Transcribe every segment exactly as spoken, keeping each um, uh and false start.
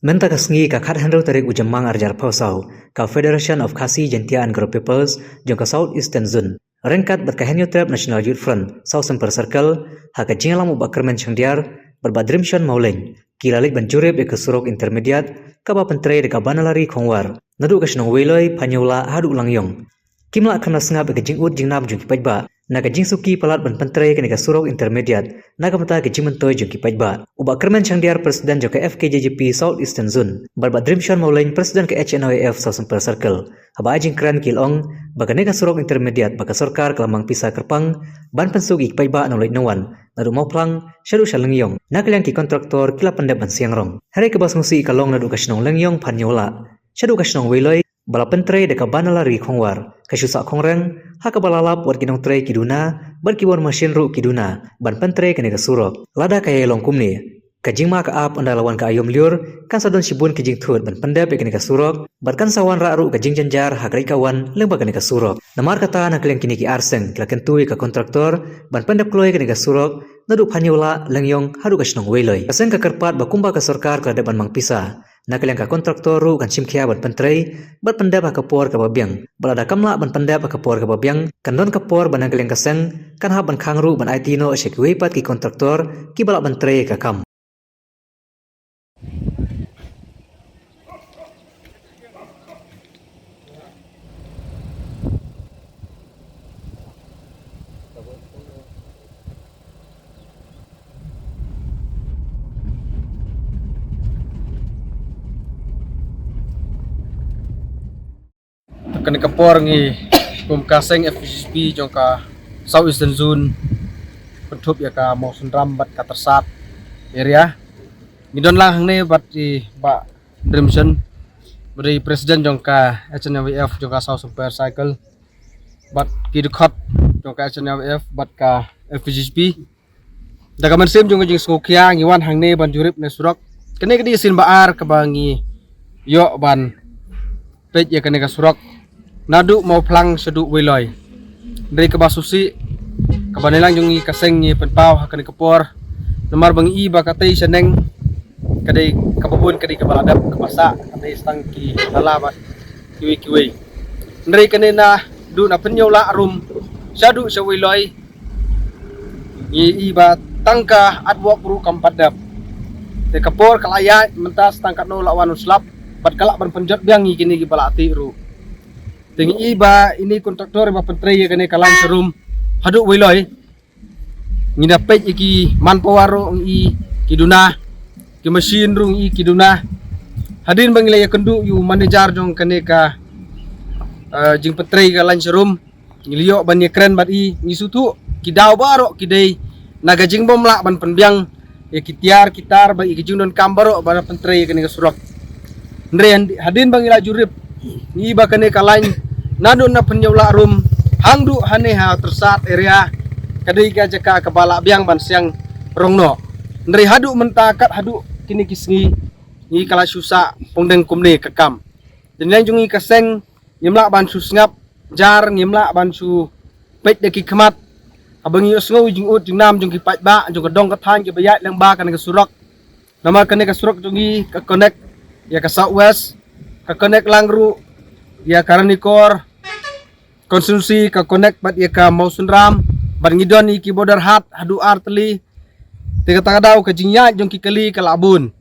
Mynta ka sngi ka khathynriew tarik u Jymmang arhajar arphew saw, ka Federation of Khasi Jaintia and Garo Peoples jong ka South Eastern Zone, ryngkat bad ka Hynñiewtrep National Youth Front South Sempher Circle, ha ka jingïalam u Bah Kyrmen Shangdiar bad Bah Drimshon Mawleng, ki la leit ban jurip ïa ka surok intermediate kaba pyntrei da ka Banalari Khongwar, naduh ka shnong Weiloi Phanñiewlah haduh Langïong. Kim lah khlem da sngap ïa ka jingud jingnam jong ki paidbah na ka jingsuki palat ban pyntrei kane ka surok intermediate na ka bynta ka jingmyntoi jong ki paidbah. U Bah Kyrmen Shangdiar, President jong ka F K J G P South Eastern Zone, bad Bah Drimshon Mawleng, President ka H N Y F South Sempher Circle, haba ai jingkren ki la ong ba kane ka surok intermediate ba ka sorkar ka la mang pisa kyrpang ban pynsuk ïa ki paidbah nongleit nongwan naduh Mawphlang shaduh sha Langïong, na ka liang ki kontraktor ki la pyndep ban siang rong. Hynrei kaba sngewsih ka long naduh ka shnong Langïong Phanñiewlah shaduh ka shnong Weiloi, ba la pyntrei da ka Banalari Khongwar, ka shu sah khongryng, ha kaba la lap wat ki nongtrei ki duna bad ki bor mashin ruh ki duna ban pyntrei kane ka surok. Lada ka ïai long kumne, ka jingma ka ap ynda la wan ka aïom lyiur kan sa don shibun ki jingthut ban pyndep ïa kane ka surok, bad kan sa wanrah ruh ka jingjynjar ha ka leit ka wan lyngba kane ka surok. Namar kata, na ka liang kine ki ar seng ki la kyntu ïa ka kontraktor ban pyndep kloi kane ka surok naduh Phanñiewlah, Langïong haduh ka shnong Weiloi. Ka seng ka kyrpad ba kumba ka sorkar ka la dep ban mang pisa, na ka liang ka kontraktor ruh kan shim khia ban pyntrei bad pyndep ha ka por kaba biang. Bad lada kam lah ban pyndep ha ka por kaba biang, kan don ka por ba na ka liang ka seng kan hap ban khang ruh ban aiti noh sha kiwei pat ki kontraktor kiba lah ban trei ïa ka kam. Kane ka por ngi kum ka seng F K J G P jong ka South Eastern Zone, kynthup ïa ka Mawsynram bad ka Tyrsad area, ngi don lang hangne bad i Bah Drimshon, ba dei President jong ka H N Y F jong ka South Sempher Circle, bad ki dkhot jong ka H N Y F bad ka F K J G P. Da ka mynsiem jong ka jingsngewkhia ngi wan hangne ban jurip ïa kane ka surok. Kane ka dei ka sien ba ar kaba ngi ïoh ban peit ïa kane ka surok naduh Mawphlang shaduh Weiloi. Hynrei kaba sngewsih, kaba ngi lang jong ngi ka seng ngi pynpaw ha kane ka por, namar ba ngi i ba katei shaneng ka dei kaba bun ka dei kaba la dep, kaba sah ka dei tang ki nala bad kiwei kiwei. Hynrei kane naduh na Phanñiewlah rum shaduh sha Weiloi, ngi i ba tang ka artwork ruh kam pat dep. Te ka por ka la ïaid, mynta sa tang katno la wan u slap, bad ka lah ban pynjot biang ïa kine kiba la tih ruh. Te ngi i ba ine i kontraktor ba pyntrei ïa kane ka lain sharum haduh Weiloi, ngi da peit ïa ki manpower ruh ngi i ki duna, ki machine ruh ngi i ki duna. Hadien ba ngi la ïakynduh ïa u manager jong kane ka, eh, jingpyntrei ka lain sharum, ngi la ïoh ban ïakren bad i, ngi sngewthuh ki daw baroh ki dei na ka jingbym lah ban pynbiang ïa ki tiar ki tar bad ïa ki jingdonkam baroh ba la pyntrei ïa kane ka surok. Hynrei hadien ba ngi la jurip, ngi i ba kane ka lain naduh na Phanñiewlah rum haduh hangne ha Tyrsad area ka dei ka jaka kaba la biang ban siang rong noh. Hynrei haduh mynta kat haduh kine ki sngi ngi ka la shu sah pongdeng kumne ka kam. Te na liang jong ngi ka seng ngim lah ban shu sngap jar, ngim lah ban shu peit da ki khmat haba ngi ïohsngew ïa ki jingud jingnam jong ki paidbah jong ka dong ka thaiñ kiba ïaid lyngba kane ka surok. Namar kane ka surok jong ngi ka connect ïa ka South West, ka connect lang ruh ïa ka Ranikor constituency, ka connect bad ïa ka Mawsynram, bad ngi don ïa ki border hath haduh ar tylli. Te kata ka daw ka jingïaid jong ki kali ka la bun.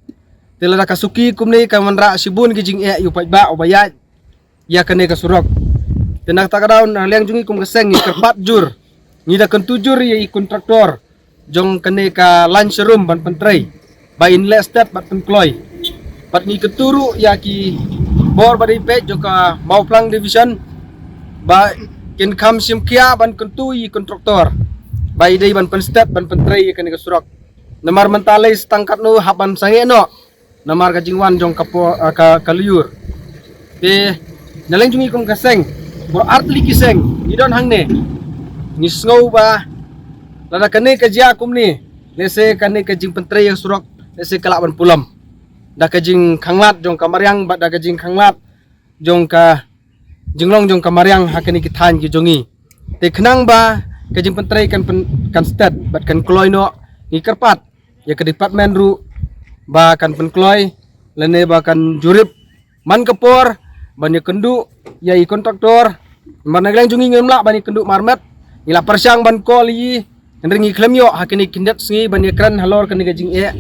Te lada ka suki kumne ka wanrah shibun ki jingeh ïa u paidbah uba ïaid ïa kane ka surok. Te na kata ka daw na liang jong ngi kum ka seng ngi kyrpad jur, ngi da kyntu jur ïa i kontraktor jong kane ka lain sharum ban pyntrei ba in leh stet bad pynkloi. Bad ngi kyntu ruh ïa ki bor ba dei peit jong ka Mawphlang Division ba kin kham shim khia ban kyntu ïa i kontraktor ba i dei ban pynstet ban pyntrei ïa kane ka surok. Namar mynta lei sa tang katno hap ban sangeh noh namar ka jingwan jong ka por, ah, ka, ka lyiur. Te na liang jong ngi kum ka seng, baroh ar tylli ki seng ngi don hangne, ngi sngew ba lada kane ka jia kumne, lehse kane ka jingpyntrei ïa ka surok lehse ka lah ban pulom da ka jingkhanglad jong ka mariang bad da ka jingkhanglad jong ka jinglong jong ka mariang ha kane ki thaiñ ki jong ngi. Te khnang ba ka jingpyntrei kan pyn-, kan stet bad kan kloi noh, ngi kyrpad ïa ka department ruh ba kan pynkloi lane ba kan jurip man ka por ban ïakynduh ïa i kontraktor. Namar na ka liang jong ngi ngim lah ban ïakynduh marmet, ngi la pyrshang ban call ïa i, hynrei ngi khlem ïoh ha kine ki khyndiat sngi ban ïakren halor kane ka jingeh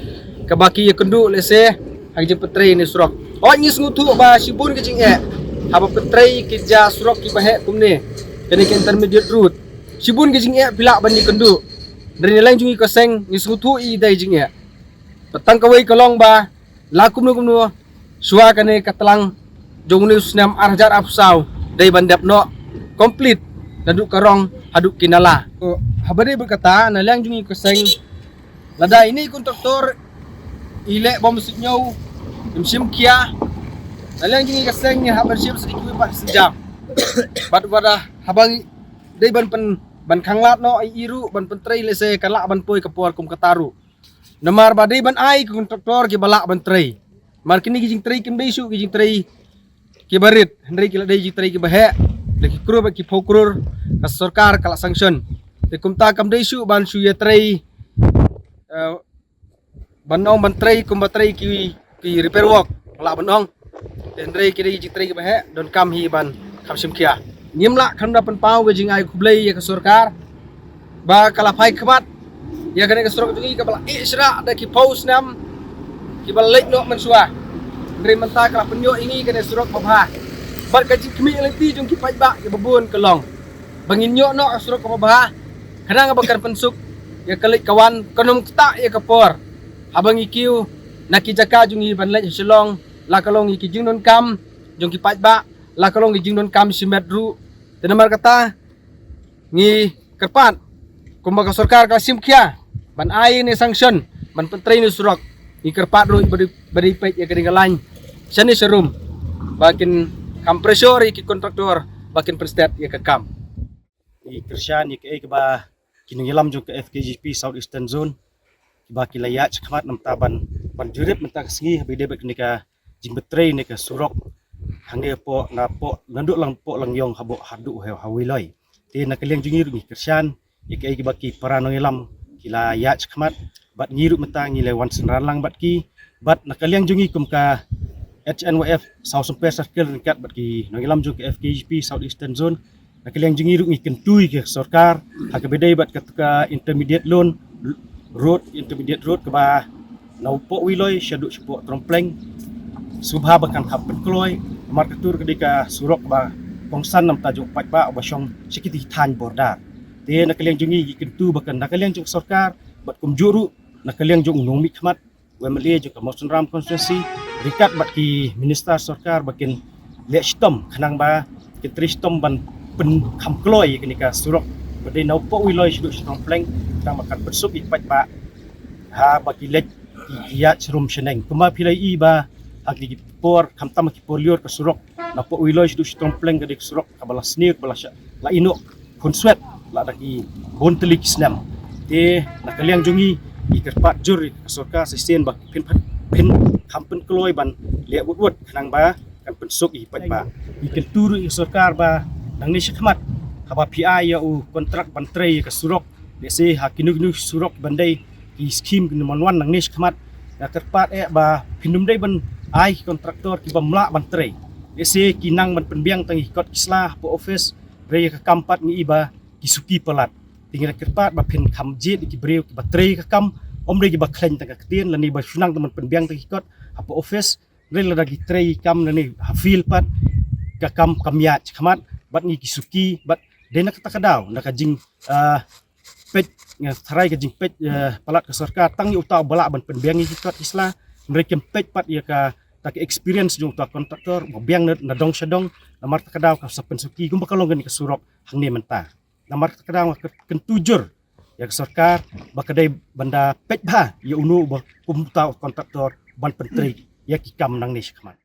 kaba ki ïakynduh lehse ha ka jingpyntrei ïa kane ka surok. Hooid, ngi sngewthuh ba shibun ka jingeh haba pyntrei ki jia surok kiba heh kumne, kane ka intermediate road. Shibun ka jingeh phi lah ban ïakynduh. Hynrei na ka liang jong ngi ka seng ngi sngewthuh ïa i dei jingeh. Bad tang kawei ka long ba la kumno kumno shuwa kane ka tlang jong une u snem ar hajar arphew saw dei ban dep noh complete naduh ka rong haduh ki nala. Haba dei bad kata, na ka liang jong ngi ka seng, lada ine i kontraktor i leh bym suidñiew, im shim khia, na ka liang jong ngi ka seng ngi hap ban shim sa da kiwei pat ki sienjam. Bad wat haba ngi dei ban pyn, ban khanglad noh ïa i ruh ban pyntrei, lehse ka lah ban poi ka por kum kata ruh. Namar ba dei ban ai ki kontraktor kiba lah ban trei. Namar kine ki jingtrei kim dei shuh ki jingtrei kiba rit, hynrei ki la dei jingtrei kiba heh. Da ki klur bad ki phew klur ka sorkar ka la sanction. Te kumta kam dei shuh ban shu ïatrei, eh, ban ong ban trei kumba trei ki, ki repair work, lah ban ong. Te hynrei ki dei jingtrei kiba heh, donkam hi ban kham shim khia. Ngim lah khlem da pynpaw ka jingai khublei ïa ka sorkar ba ka la phai khmat ïa kane ka surok jong ngi kaba la ih shrah da ki phew snem kiba la leit noh mynshuwa. Hynrei mynta ka la pynïoh ïa ngi kane ka surok babha. Bad ka jingkhmih lynti jong ki paidbah kiba bun ka long ba ngin ïoh noh ka surok kaba bha, khnang ba kan pynsuk ïa ka leit ka wan, kan ym ktah ïa ka por. Haba ngi kiew na ki jaka jong ngi ban leit ha Shillong, la ka long ïa ki jingdonkam jong ki paidbah, la ka long ïa ki jingdonkam shimet ruh. Te namar kata ngi kyrpad kumba ka sorkar ka la shim khia ban ai ne sanction ban pyntrei ne surok, ngi kyrpad ruh ba dei, ba dei peit ïa ka ding ka lain shane sharum ba kin kham pressure ïa ki kontraktor ba kin pynstet ïa ka kam. Ngi kyrshan ïa kaei kaba ki nongïalam jong ka F K G P South Eastern Zone kiba ki la ïaid shakhmat namar ban, ban jurip mynta ka sngi haba ïadei bad kane ka jingpyntrei ne ka surok hangne hapoh, napoh, naduh Langpoh Langïong haduh, haduh ha, ha Wiloi. Te na ka liang jong ngi ruh ngi kyrshan ïa kaei kaba ki para nongïalam ki la ïaid shakhmat, bad ngi ruh mynta ngi la wan synran lang bad ki. Bad na ka liang jong ngi kum ka H N Y F South Sompeh Circle ryngkat bad ki nongïalam jong ka F K G P South Eastern Zone, na ka liang jong ngi ruh ngi kyntu ïa ka sorkar ha kaba ïadei bad ka, ka intermediate loan, road, intermediate road kaba napoh Wiloi shaduh shapoh Trompleng, sngewbha ba kan kham pynkloi. Namar ka tur ka dei ka surok ba kongsan namar jong u paidbah uba shong sha kitei ki thaiñ border. Te na ka liang jong ngi ngi kyntu ba kan na ka liang jong ka sorkar bad kumjuh ruh na ka liang jong u nongmihkhmat, u M L A jong ka Mawsynram constituency, ryngkat bad ki minister sorkar ba kin leh shitom khnang ba kin trei shitom ban pynkham kloi ïa kane ka surok ba dei napoh Wiloi shaduh sha Trompleng, khnang ba kan pynsuk ïa ki paidbah haba ki leit ki, ki ïaid sharum shaneng. Kumba phi la ïohi ba ha ki, ki por, khamtam ha ki por lyiur ka surok napoh Wiloi shaduh sha Trompleng ka dei ka surok kaba la sniew, kaba la shah, la ïehnoh khunswet la da ki bun tylli ki snem. Te na ka liang jong ngi ngi kyrpad jur ïa ka sorkar shisien ba phin, phin kham pynkloi ban leh wut wut khnang ba kan pynsuk ïa ki paidbah. Ngi kyntu ruh ïa ka sorkar ba nangne shakhmat haba phi ai ïa u kontrak ban trei ïa ka surok, lehse ha kino kino surok ban dei ki skhim kino man wan nangne shakhmat, nga kyrpad eh ba phin ym dei ban ai ki kontraktor ki bym lah ban trei. Lehse ki nang ban pynbiang tang ïa ki kot ki sla hapoh office, hynrei ïa ka kam pat ngi i ba ki suki palat. Te ngi kyrpad ba phin kham jied ïa ki briew kiba trei ïa ka kam, ym dei kiba khlaiñ tang ka ktien lane ba shu nang tang ban pynbiang tang ïa ki kot hapoh office, hynrei lada ki trei ïa ka kam lane ha field pat ka kam kam ïaid shakhmat. Bad ngi ki suki, bad dei na kata ka daw na ka jing, ah, peit, nga tharai ka jingpeit, eh, palat ka sorkar tang ïa uta uba lah ban pynbiang ïa ki kot ki sla, hynrei kim peit pat ïa kata ka experience jong uta u kontraktor ba biang na, na dong sha dong, namar kata ka daw ka sa pynsuki kumba ka long kane ka surok hangne mynta. Namar kata ka daw nga kyr-, kyntu jur ïa ka sorkar ba ka dei ban da peit bha ïa uno uba kum uta u kontraktor ban pyntrei ïa ki kam nangne shakhmat.